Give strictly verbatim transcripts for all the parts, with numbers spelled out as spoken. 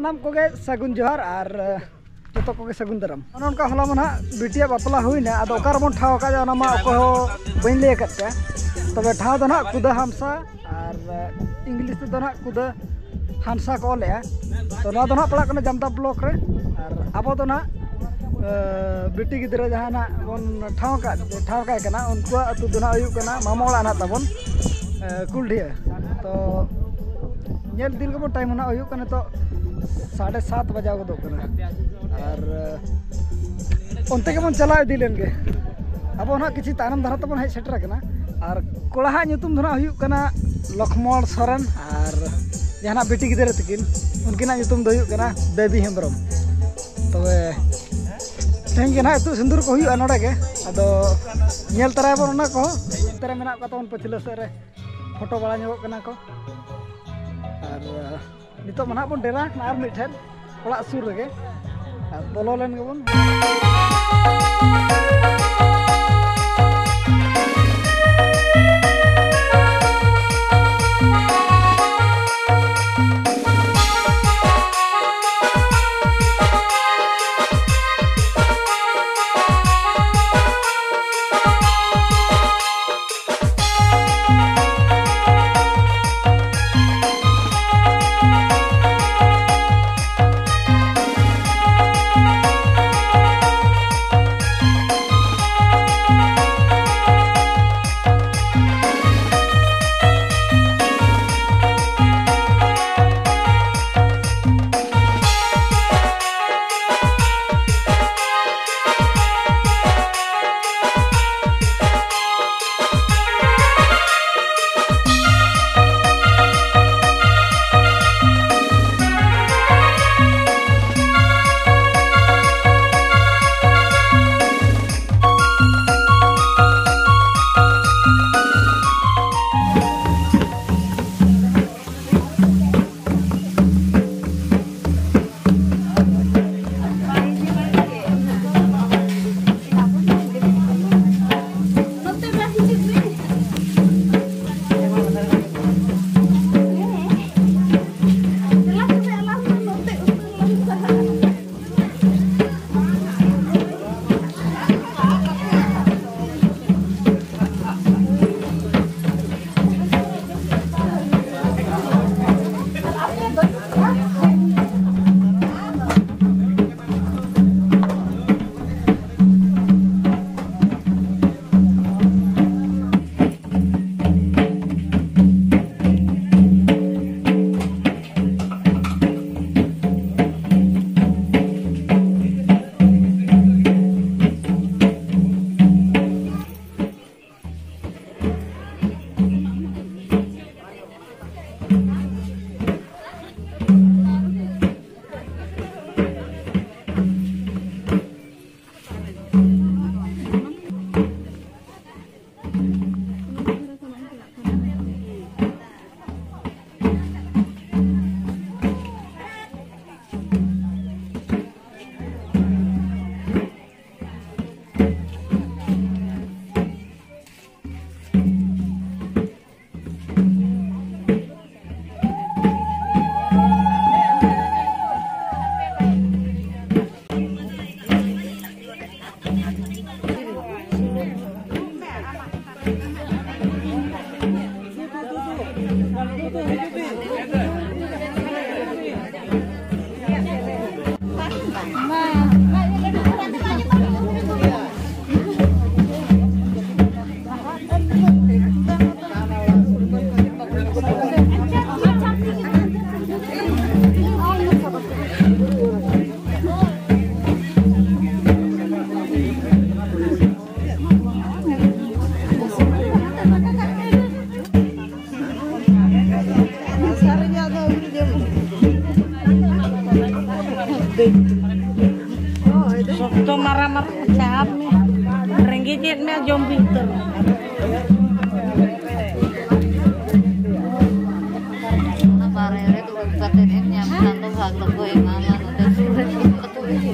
ᱥᱟᱱᱟᱢ ᱠᱚᱜᱮ ᱥᱟᱹᱜᱩᱱ ᱡᱚᱦᱟᱨ ᱟᱨ, ᱮ, ᱡᱚᱛᱚ ᱠᱚᱜᱮ ᱥᱟᱹᱜᱩᱱ ᱫᱟᱨᱟᱢ᱾ ᱚᱱᱮ ᱚᱱᱠᱟ ᱦᱚᱞᱟ ᱢᱟ ᱱᱟᱦᱟᱜ ᱵᱤᱴᱤᱭᱟᱜ ᱵᱟᱯᱞᱟ ᱦᱩᱭᱱᱟ, ᱟᱫᱚ ᱚᱠᱟ ᱨᱮᱵᱚᱱ ᱴᱷᱟᱶ ᱟᱠᱟᱫᱼᱟ ᱚᱱᱟ ᱢᱟ ᱚᱠᱚᱭ ᱦᱚᱸ ᱵᱟᱹᱧ ᱞᱟᱹᱭ ᱟᱠᱟᱫ ᱯᱮᱭᱟ᱾ ᱛᱚᱵᱮ ᱴᱷᱟᱶ ᱫᱚ ᱱᱟᱦᱟᱜ ᱠᱩᱫᱟᱹ ᱦᱟᱢᱥᱟ, ᱟᱨ, ᱮ, ᱤᱝᱞᱤᱥ ᱛᱮᱫᱚ ᱱᱟᱦᱟᱜ ᱠᱩᱫᱟᱹ ᱦᱟᱱᱥᱟ ᱠᱚ ᱚᱞᱮᱜᱼᱟ᱾ ᱛᱚ ᱱᱚᱣᱟ ᱫᱚ ᱱᱟᱦᱟᱜ ᱯᱟᱲᱟᱜ ᱠᱟᱱᱟ ᱡᱟᱢᱛᱟ ᱵᱞᱚᱠ ᱨᱮ᱾ ᱟᱨ ᱟᱵᱚ ᱫᱚ ᱱᱟᱦᱟᱜ, ᱮ, ᱵᱤᱴᱤ ᱜᱤᱫᱽᱨᱟᱹ ᱡᱟᱦᱟᱸ ᱱᱟᱦᱟᱜ ᱵᱚᱱ ᱴᱷᱟᱶ ᱠᱟᱫ, ᱴᱷᱟᱶ ᱠᱟᱭ ᱠᱟᱱᱟ, ᱩᱱᱠᱩᱣᱟᱜ ᱟᱹᱛᱩ ᱫᱚ ᱱᱟᱦᱟᱜ ᱦᱩᱭᱩᱜ ᱠᱟᱱᱟ ᱢᱟᱢᱚ ᱚᱲᱟᱜ ᱱᱟᱦᱟᱜ ᱛᱟᱵᱚᱱ, ᱮ, ᱠᱩᱞᱰᱷᱤᱭᱟᱹ᱾ ᱛᱚ ᱧᱮᱞ ᱤᱫᱤ ᱞᱮᱜᱮ ᱵᱚᱱ, ᱴᱟᱭᱤᱢ ᱱᱟᱦᱟᱜ ᱦᱩᱭᱩᱜ ᱠᱟᱱᱟ ᱱᱤᱛᱚᱜ ᱥᱟᱲᱮ ᱥᱟᱛ ᱵᱟᱡᱟᱣ ᱜᱚᱫᱚᱜ ᱠᱟᱱᱟ᱾ ᱟᱨ, ᱮ, ᱚᱱᱛᱮ ᱜᱮᱵᱚᱱ ᱪᱟᱞᱟᱣ ᱤᱫᱤ ᱞᱮᱱ ᱜᱮ᱾ ᱟᱵᱚ ᱱᱟᱦᱟᱜ ᱠᱤᱪᱷᱩ ᱛᱟᱭᱱᱚᱢ ᱫᱷᱟᱨᱟ ᱛᱮᱵᱚᱱ ᱦᱮᱡ ᱥᱮᱴᱮᱨ ᱟᱠᱟᱱᱟ᱾ ᱟᱨ ᱠᱚᱲᱟ ᱦᱟᱜ ᱧᱩᱛᱩᱢ ᱫᱚ ᱱᱟᱦᱟᱜ ᱦᱩᱭᱩᱜ ᱠᱟᱱᱟ ᱞᱚᱠᱷᱢᱚᱬ ᱥᱚᱨᱮᱱ, ᱟᱨ ᱡᱟᱦᱟᱱᱟᱜ ᱵᱤᱴᱤ ᱜᱤᱫᱽᱨᱟᱹ ᱛᱟᱹᱠᱤᱱ, ᱩᱱᱠᱤᱱᱟᱜ ᱧᱩᱛᱩᱢ ᱫᱚ ᱦᱩᱭᱩᱜ ᱠᱟᱱᱟ ᱵᱮᱵᱤ ᱦᱮᱢᱵᱨᱚᱢ᱾ ᱛᱚᱵᱮ ᱛᱮᱦᱮᱧ ᱜᱮ ᱱᱟᱦᱟᱜ ᱤᱛᱩᱫ ᱥᱤᱸᱫᱩᱨ ᱠᱚ ᱦᱩᱭᱩᱜᱼᱟ ᱱᱚᱰᱮ ᱜᱮ᱾ ᱟᱫᱚ ᱧᱮᱞ ᱛᱟᱨᱟᱭᱟᱵᱚᱱ ᱚᱱᱟ ᱠᱚᱦᱚᱸ᱾ ᱚᱱᱛᱮ ᱨᱮ ᱢᱮᱱᱟᱜ ᱠᱚᱣᱟ ᱛᱟᱵᱚᱱ ᱯᱟᱹᱪᱷᱞᱟᱹ ᱥᱮᱫ ᱨᱮ, ᱯᱷᱳᱴᱳ ᱵᱟᱲᱟ ᱧᱚᱜᱚᱜ ᱠᱟᱱᱟ ᱠᱚ᱾ ᱟᱨ ᱱᱤᱛᱚᱜ ᱢᱟ ᱱᱟᱦᱟᱜ ᱵᱚᱱ ᱰᱮᱨᱟ ᱟᱨ ᱢᱤᱫ ᱴᱷᱮᱱ ᱚᱲᱟᱜ ᱥᱩᱨ ᱨᱮᱜᱮ᱾ ᱟᱨ ᱵᱚᱞᱚ ᱞᱮᱱ ᱜᱮᱵᱚᱱ᱾ ᱨᱮᱸᱜᱮᱡᱮᱫ ᱢᱮᱭᱟ, ᱡᱚᱢ ᱦᱩᱭᱩᱜ ᱛᱟᱢᱟ᱾ ᱚᱱᱟ ᱵᱟᱨᱦᱮ ᱨᱮ ᱫᱩᱲᱩᱵ ᱠᱟᱛᱮ ᱮᱢ ᱧᱟᱢ ᱠᱷᱟᱱ ᱫᱚ ᱵᱷᱟᱜᱽ ᱫᱚᱠᱚ ᱮᱢᱟᱢᱟ, ᱱᱚᱰᱮ ᱥᱩᱨ ᱨᱮ ᱫᱩᱲᱩᱵ ᱠᱟᱛᱮ ᱜᱮ᱾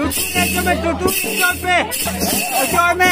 ᱴᱩᱴᱩ ᱨᱮ ᱡᱚᱢᱮ, ᱴᱩᱴᱩ ᱪᱚᱞ ᱯᱮ, ᱚᱪᱚᱜ ᱢᱮ᱾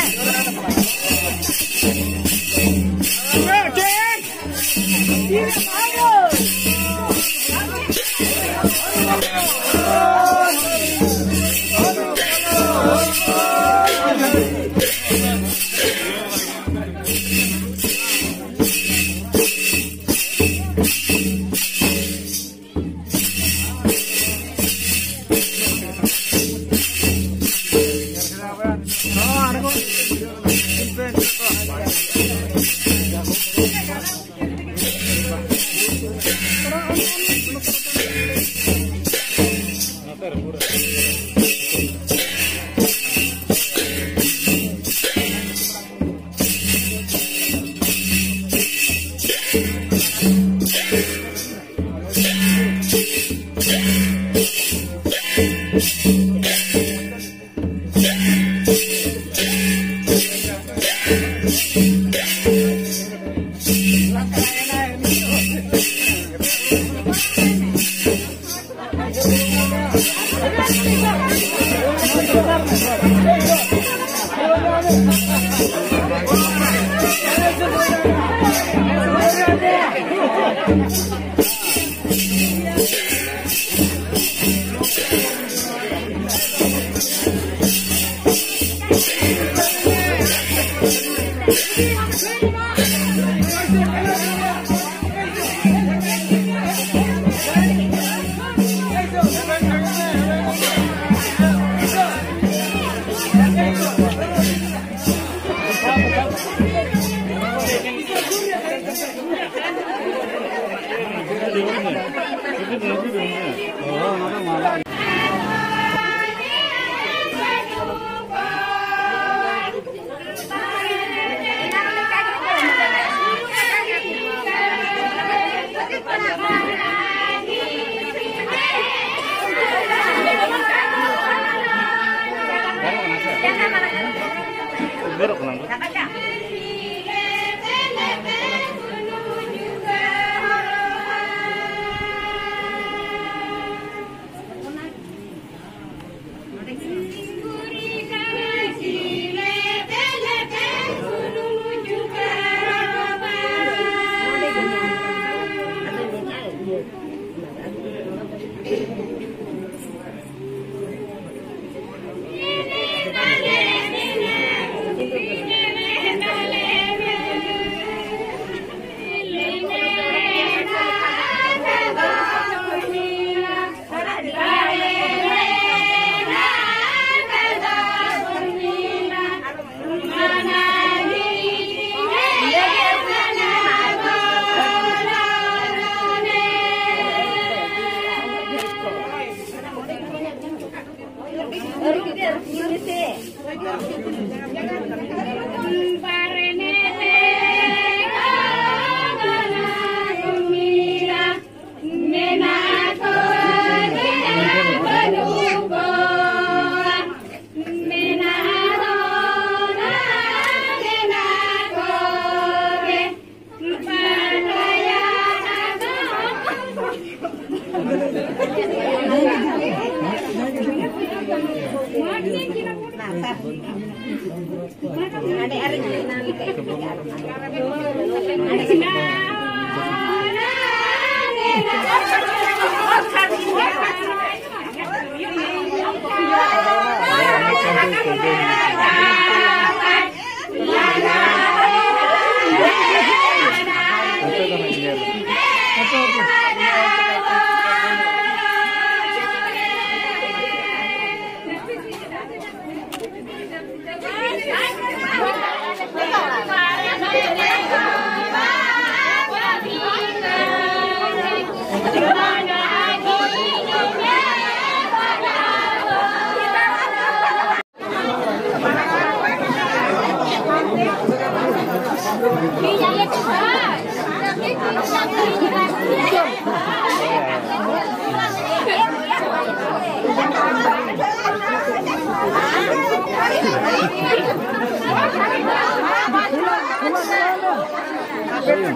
ᱩᱫᱽᱜᱟᱹᱨᱚᱜ ᱠᱟᱱᱟ᱾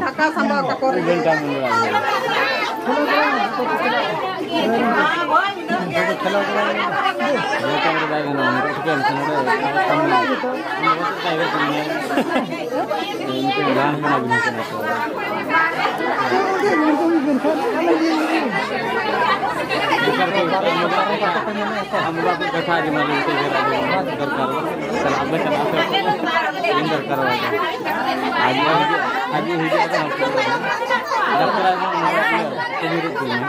ᱰᱷᱟᱠᱟ ᱥᱟᱢᱵᱟᱣ ᱛᱟᱠᱚ ᱨᱮᱜᱮ᱾ ᱟᱢ ᱵᱟᱵᱟ ᱠᱚ ᱠᱟᱛᱷᱟ ᱟᱸᱡᱚᱢ ᱟᱞᱮ ᱢᱤᱫᱴᱮᱡ ᱜᱷᱟᱹᱲᱤᱡ ᱟᱸᱡᱚᱢ ᱫᱚᱨᱠᱟᱨ ᱵᱟᱝ? ᱛᱟᱦᱞᱮ ᱟᱯᱮ ᱪᱟᱞᱟᱜ ᱯᱮ᱾ ᱤᱧ ᱫᱚᱨᱠᱟᱨ ᱵᱟᱝ᱾ ᱟᱡ ᱢᱟ ᱦᱤᱡᱩᱜ, ᱟᱡ ᱜᱮ ᱦᱤᱡᱩᱜ ᱠᱟᱱᱟ᱾ ᱰᱟᱠᱛᱟᱨ ᱟᱡ ᱢᱟ ᱚᱱᱟ ᱠᱚ ᱛᱤᱸᱜᱩ ᱨᱮ ᱛᱤᱸᱜᱩ᱾